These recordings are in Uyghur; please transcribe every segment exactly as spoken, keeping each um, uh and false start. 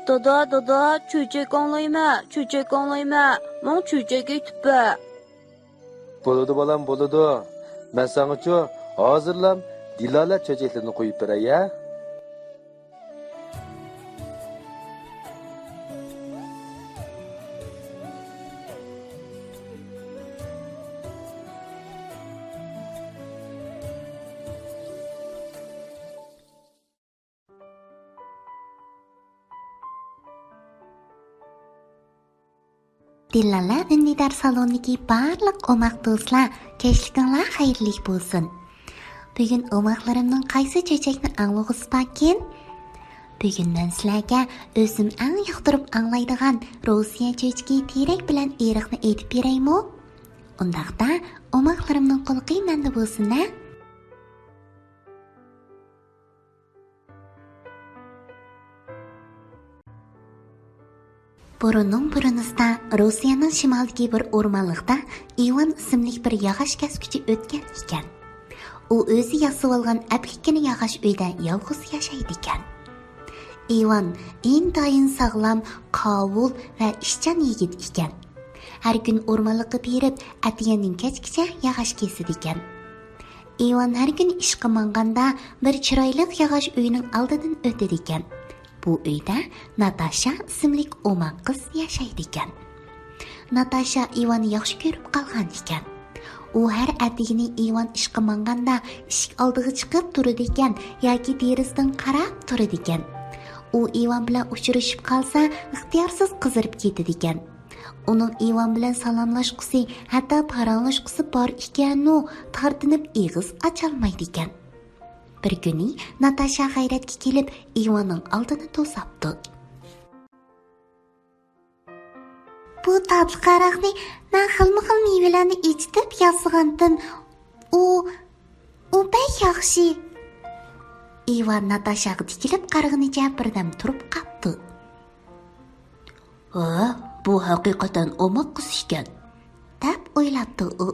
دادا، دادا، چۆچەك ئاڭلايمەن، چۆچەك ئاڭلايمەن، ماڭا چۆچەك ئېيتىپ بەر. بولىدۇ بالام، بولىدۇ. مەن ساڭىچۇ ھازىرلام دىلالە چۆچەكلىرىنى قويۇپ بېرەي ھە. دىلالە ئۈندىدار سالونىدىكى بارلىق ئوماق دوستلار، كەچلىكىڭلار خەيرلىك بولسۇن. بۈگۈن ئوماقلىرىمنىڭ قايسى چۆچەكنى ئاڭلىغۇسى باركىن؟ بۈگۈن مەن سىلەرگە ئۆزۈم ئەڭ ياقتۇرۇپ ئاڭلايدىغان روسىيە چۆچىكى تېرەك بىلەن ئېرىقنى ئېيتىپ بېرەيمۇ؟ ئۇنداقتا ئوماقلىرىمنىڭ قۇلىقى مەندە بولسۇن ھە. بۇرۇننىڭ بۇرۇنىسىدا روسىيەنىڭ شىمالىدىكى بىر ئورمانلىقتا ئىۋان ئىسىملىك بىر ياغاچ كەسكۈچى ئۆتكەن ئىكەن. ئۇ ئۆزى ياسىۋالغان ئەپلىككىنە ياغاچ ئۆيدە يالغۇز ياشايدىكەن. ئىۋان ئىنتايىن ساغلام، قاۋۇل ۋە ئىشچان يىگىت ئىكەن. ھەر كۈنى ئورمانلىققا بېرىپ، ئەتىگەندىن كەچكىچە ياغاچ كېسىدىكەن. ئىۋان ھەر كۈنى ئىشقا ماڭغاندا، بىر چىرايلىق ياغاچ ئۆينىڭ ئالدىدىن ئۆتىدىكەن. بۇ ئۆيدە ناتاشا ئىسىملىك ئوماق قىز ياشايدىكەن. ناتاشا ئىۋاننى ياخشى كۆرۈپ قالغان ئىكەن. ئۇ ھەر ئەتىگىنى ئىۋان ئىشقا ماڭغاندا ئىشىك ئالدىغا چىقىپ تۇرىدىكەن ياكى دېرىزىدىن قاراپ تۇرىدىكەن. ئۇ ئىۋان بىلەن ئۇچرىشىپ قالسا، ئىختىيارسىز قىزىرىپ كېتىدىكەن. ئۇنىڭ ئىۋان بىلەن سالاملاشقۇسى، ھەتتا پاراڭلاشقۇسى بار ئىكەنۇ، تارتىنىپ ئېغىز ئاچالمايدىكەن. بىر كۈنى ناتاشا غەيرەتكە كېلىپ، ئىۋاننىڭ ئالدىنى توساپتۇ. بۇ تاتلىق ھاراقنى مەن خىلمۇ خىل مېۋىلەرنى ئېچىتىپ ياسىغانتىم. ئۇ، ئۇ بەك ياخشى. ئىۋان ناتاشاغا تىكىلىپ قارىغىنىچە بىردەم تۇرۇپ قاپتۇ. ھە، بۇ ھەقىقەتەن ئوماق قىز ئىكەن، دەپ ئويلاپتۇ ئۇ.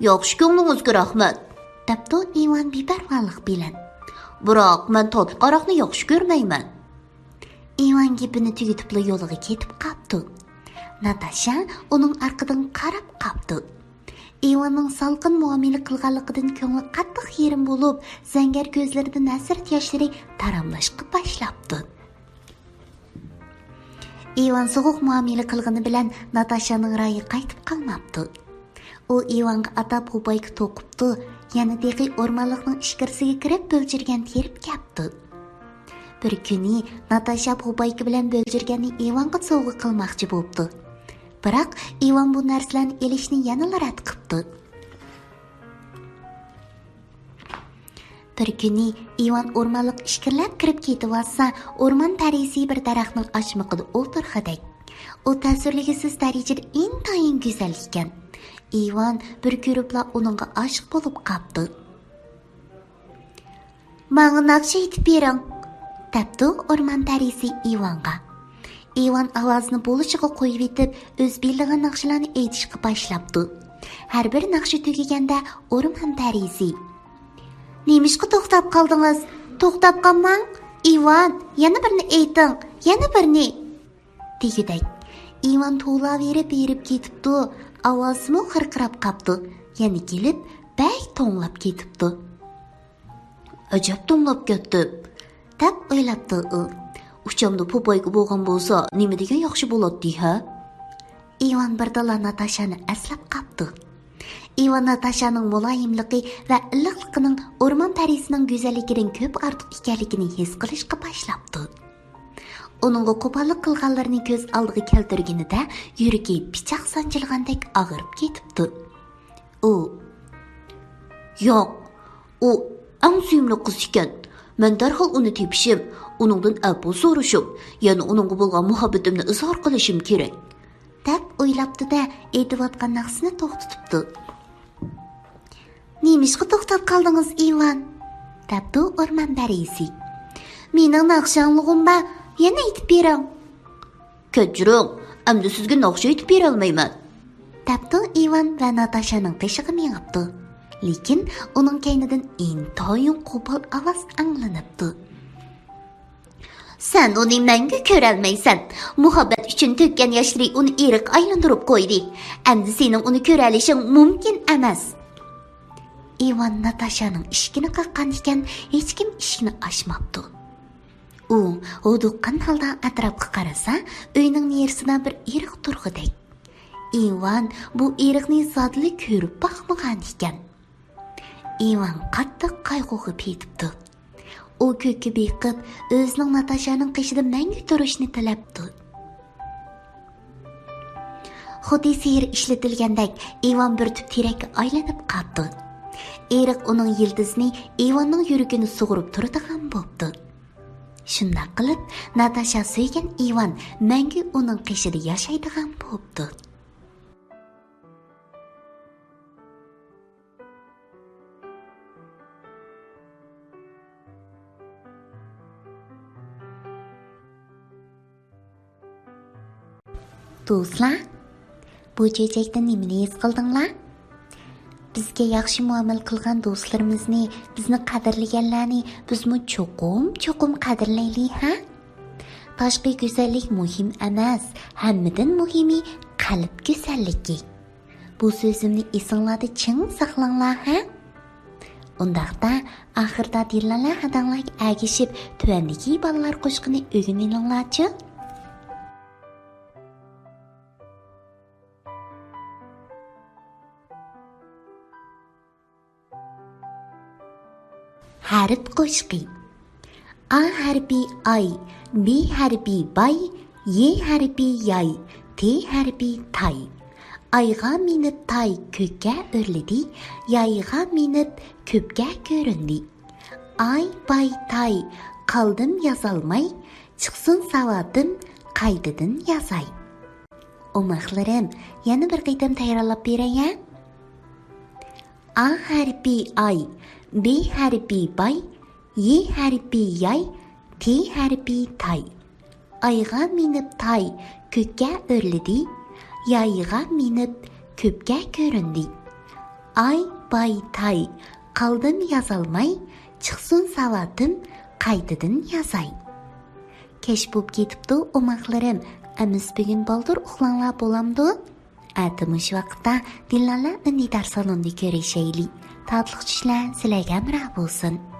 ياخشى كۆڭلىڭىزگە رەھمەت، دەپتۇ ئىۋان بىپەرۋالىق بىلەن. بىراق مەن تاتلىق ھاراقنى ياخشى كۆرمەيمەن. ئىۋان گېپىنى تۈگىتىپلا يولىغا كېتىپ قاپتۇ. ناتاشا ئۇنىڭ ئارقىدىن قاراپ قاپتۇ. ئىۋاننىڭ سالقىن مۇئامىلە قىلغانلىقىدىن كۆڭلى قاتتىق يېرىم بولۇپ، زەڭگەر كۆزلىرىدىن ھەسرەت ياشلىرى تاراملاشقا باشلاپتۇ. ئىۋان سوغۇق مۇئامىلە قىلغىنى بىلەن ناتاشانىڭ رايى قايتىپ قالماپتۇ. ئۇ ئىۋانغا ئاتاپ پوپايكا توقۇپتۇ، يەنە تېخى ئورمانلىقنىڭ ئىچكىرىسىگە كىرىپ بۆلجۈرگەن تېرىپ كەپتۇ. بىر كۈنى ناتاشا پوپايكا بىلەن بۆلجۈرگەننى ئىۋانغا سوۋغا قىلماقچى بوپتۇ. بىراق ئىۋان بۇ نەرسىلەرنى ئېلىشنى يەنىلا رەت قىپتۇ. بىر كۈنى ئىۋان ئورمانلىققا ئىچكىرىلەپ كىرىپ كېتىۋاتسا، ئورمان پەرىسى بىر دەرەخنىڭ ئاچىمىقىدا ئولتۇرغۇدەك. ئۇ تەسۋىرلىگۈسىز دەرىجىدە ئىنتايىن گۈزەل ئىكەن. ئىۋان بىر كۆرۈپلا ئۇنىڭغا ئاشىق بولۇپ قاپتۇ. ماڭا ناخشا ئېيتىپ بېرىڭ، دەپتۇ ئورمان پەرىسى ئىۋانغا. ئىۋان ئاۋازىنى بولۇشىغا قويۇۋېتىپ، ئۆزى بىلىدىغان ناخشىلارنى ئېيتىشقا باشلاپتۇ. ھەر بىر ناخشا تۈگىگەندە ئورمان پەرىسى، نېمىشقا توختاپ قالدىڭىز؟ توختاپ قالماڭ. ئىۋان، يەنە بىرنى ئېيتىڭ، يەنە بىرنى، دېگۈدەك. ئىۋان توۋلاۋېرىپ ھېرىپ كېتىپتۇ. ئاۋازىمۇ خىرقىراپ قاپتۇ. يەنە كېلىپ بەك توڭلاپ كېتىپتۇ. ئەجەب توڭلاپ كەتتىم، دەپ ئويلاپتۇ ئۇ. ئۇچامدا پوپايكا بولغان بولسا، نېمە دېگەن ياخشى بولاتتى، ھە؟ ئىۋان بىردىنلا ناتاشانى ئەسلەپ قاپتۇ. ئىۋان ناتاشانىڭ مۇلايىملىقى ۋە ئىللىقلىقىنىڭ ئورمان پەرىسىنىڭ گۈزەللىكىدىن كۆپ ئارتۇق ئىكەنلىكىنى ھېس قىلىشقا باشلاپتۇ. ئۇنىڭغا قوپاللىق قىلغانلىرىنى كۆز ئالدىغا كەلتۈرگىنىدە، يۈرىكى پىچاق سانجىلغاندەك ئاغرىپ كېتىپتۇ. ئۇ، ياق، ئۇ ئەڭ سۆيۈملۈك قىز ئىكەن. مەن دەرھال ئۇنى تېپىشىم، ئۇنىڭدىن ئەپۇ سورىشىم، يەنە ئۇنىڭغا بولغان مۇھەببىتىمنى ئىزھار قىلىشىم كېرەك، دەپ ئويلاپتۇ-دە، ئېيتىۋاتقان ناخشىسىنى توختىتىپتۇ. نېمىشقا توختاپ قالدىڭىز، ئىۋان؟ دەپتۇ ئورمان پەرىسى. مېنىڭ ناخشا ئاڭلىغۇم بار، يەنە ئېيتىپ بېرىڭ. كەچۈرۈڭ، ئەمدى سىزگە ناخشا ئېيتىپ بېرەلمەيمەن، دەپتۇ ئىۋان ۋە ناتاشانىڭ قېشىغا مېڭىپتۇ. لېكىن ئۇنىڭ كەينىدىن ئىنتايىن قوپال ئاۋاز ئاڭلىنىپتۇ. سەن ئۇنى مەڭگۈ كۆرەلمەيسەن. مۇھەببەت ئۈچۈن تۆككەن ياشلىرى ئۇنى ئېرىققا ئايلاندۇرۇپ قويدى. ئەمدى سېنىڭ ئۇنى كۆرەلىشىڭ مۇمكىن ئەمەس. ئىۋان ناتاشانىڭ ئىشىكىنى قاققان ئىكەن، ھېچكىم ئىشىكنى ئاچماپتۇ. ئۇ ھودۇققان ھالدا ئەتراپقا قارىسا، ئۆينىڭ نېرىسىدا بىر ئېرىق تۇرغۇدەك. ئىۋان بۇ ئېرىقنى زادىلا كۆرۈپ باقمىغان ئىكەن. ئىۋان قاتتىق قايغۇغا پېتىپتۇ. ئۇ كۆككە بېقىپ، ئۆزىنىڭ ناتاشانىڭ قېشىدا مەڭگۈ تۇرۇشىنى تىلەپتۇ. خۇددى سېھىر ئىشلىتىلگەندەك، ئىۋان بىر تۈپ تېرەككە ئايلىنىپ قاپتۇ. ئېرىق ئۇنىڭ يىلتىزىنى ئىۋاننىڭ يۈرىكىنى سۇغۇرۇپ تۇرىدىغان بوپتۇ. شۇنداق قىلىپ، ناتاشا سۆيگەن ئىۋان مەڭگۈ ئۇنىڭ قېشىدا ياشايدىغان بوپتۇ. دوستلار، بۇ چۆچەكتىن نېمىنى ھېس قىلدىڭلار؟ بىزگە ياخشى مۇئامىلە قىلغان دوستلىرىمىزنى، بىزنى قەدىرلىگەنلەرنى بىزمۇ چوقۇم، چوقۇم قەدىرلەيلى، ھە؟ تاشقى گۈزەللىك مۇھىم ئەمەس، ھەممىدىن مۇھىمى قەلب گۈزەللىكى. بۇ سۆزۈمنى ئېسىڭلاردا چىڭ ساقلاڭلار، ھە؟ ئۇنداقتا، ئاخىردا دىللالە ھەدەڭلارگە ئەگىشىپ، تۆۋەندىكى بالىلار قوشىقىنى ئۆگىنىۋېلىڭلارچۇ. ھەرپ قوشۇقى. ئا ھەرپى ئاي، ب ھەرپى باي، ي ھەرپى ياي، ت ھەرپى تاي. ئايغا مىنىپ تاي كۆككە ئۆرلىدى، يايغا مىنىپ كۆپكە كۆرۈندى. ئاي باي تاي، قالدىم يازالماي، چىقسۇن ساۋاتىم، قايتىدىن يازاي. ئوماقلىرىم، يەنە بىر قېتىم تەكرارلاپ بېرەي، ھە؟ ئا ھەرپى ئاي، ب ھەرپى باي، ي ھەرپى ياي، ت ھەرپى تاي. ئايغا مىنىپ تاي كۆككە ئۆرلىدى، يايغا مىنىپ كۆپكە كۆرۈندى. ئاي باي تاي، قالدىم يازالماي، چىقسۇن ساۋاتىم، قايتىدىن يازاي. كەچ بوپ كېتىپتۇ، ئوماقلىرىم. ئەمىسە بۈگۈن بالدۇر ئۇخلاڭلار، بولامدۇ؟ ئەتە مۇشۇ ۋاقىتتا دىللالە ئۈندىدار سالوندا كۆرۈشەيلى. تاتلىق چۈشلەر سىلەرگە ھەمراھ بولسۇن.